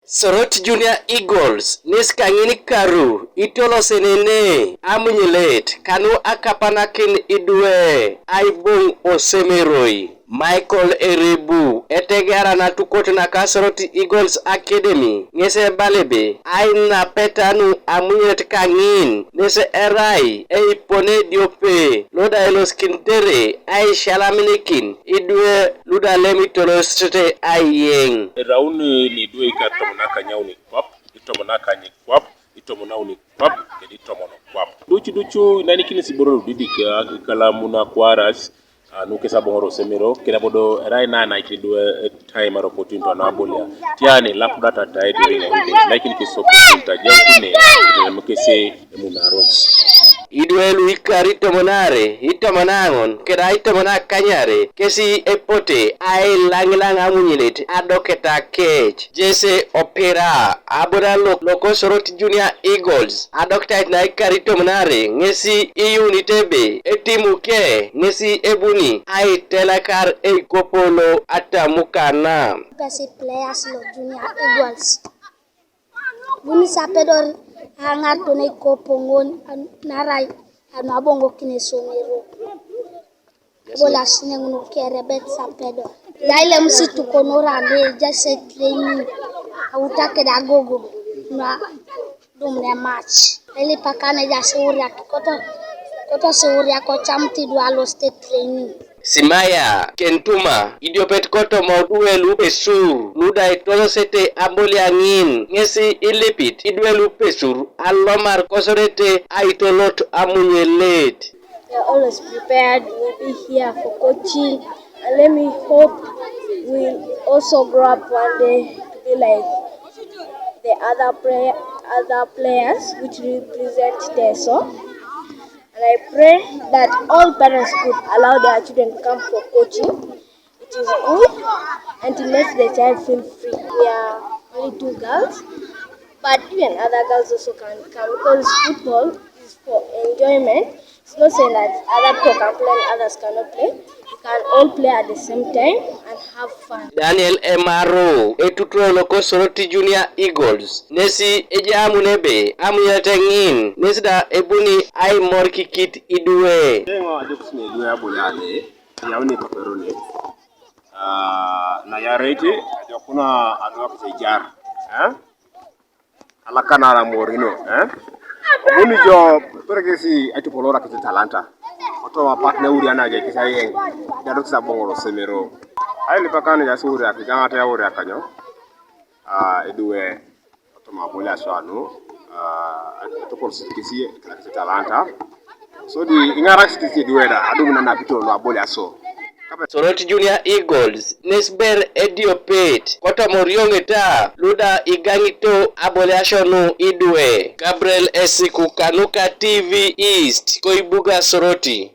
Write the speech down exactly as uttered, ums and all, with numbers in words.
Soroti Junior Eagles nes kaŋin karu itolosenene amunyelet kanu akapanakin idwe aiboŋ osemeroi. Michael Erebu etegeara natukot naka Soroti Eagles Academy ŋes ebala ebe ainapeta nu amunyelet kaŋin nes erai eipone ediope loda elosikintere aishalaminikin idwe luda lem itolosete aiyeŋ. Eraun lidwe ika tomon akanyauni kwap, itomon akanyi kwap, itomon auni kwap, kedi itomon kwap. Ducu ducu inainikini siboro ludidik, ah, ikalamun akwaras, ah, nukes aboŋor osemero, kede bodo erai na naikini idwe, eh, time aropotin twana abolia. Tiani lapudata tai during holidays, laikini kes opportunity ajautine, kede mukese emunaros. Idwe lu ikar itomon are, itomon aŋon, keda itomon akanyare, kesi epote ailaŋilaŋ amunyelet adoketa kec. Jese Opira, aboda lo-, loko Soroti Junior Eagles, adokitait na ikar itomon are, ŋesi iyuunit ebe etimu ke ŋesi ebuni aitelekar eikopo lo Atamukana. Best players lo Junior Eagles. Buni sapedor aŋar tone ikopo ŋon an-, narai anu aboŋokin esomero. Ebolasinei ŋun kere bet sapedor. Yailem situkonor ane ejase training. Auta keda agogo na dumne match. Elipakana ejase uriak koto, koto si uriak kocam tidu aloste training. Simaya Kentuma, idiopet kotoma idwe lu Pesur, luda itolosete abolia ŋin, ŋesi ilipit idwe lu Pesur alomar kosodete aitolot amunyelet. We are always prepared, we'll be here for coaching, and let me hope we'll also grow up one day to be like the other player, other players which represent Teso. And I pray that all parents could allow their children to come for coaching. It is good and it makes the child feel free. We are only two girls, but even other girls also can come because football is for enjoyment. It's not saying that other people can play and others cannot play. You can all play at the same time and have fun. Daniel Emaro, etutuo loko Soroti Junior Eagles, nesi ejamun ebe amunyete ŋin, nesi da ebuni aimorikikit idwe. Eŋo ajokis ne idwe abunale, yauni paperone. Ah, na yarete, ajokuna anuak sejar. Eh? Alakanara morino, eh? Omuni jo peregesi aitupolora kiti talanta. Oto apat ne uriana je kisa yeng. Jado kisa bongoro semero. Ai lipakan ja suria kijangata ya uria kanyo. Ah, idwe. Oto mabole aswanu. Ah, aitupol sikisi kila kiti talanta. So di ingara sikisi idwe da. Adu mina napito lo abole aso. Soroti Junior Eagles, nesber ediopet, kotoma orioŋeta, luda igaŋito aboliasio nu idwe. Gabriel Esiku kanuka T V East, koibuga Soroti.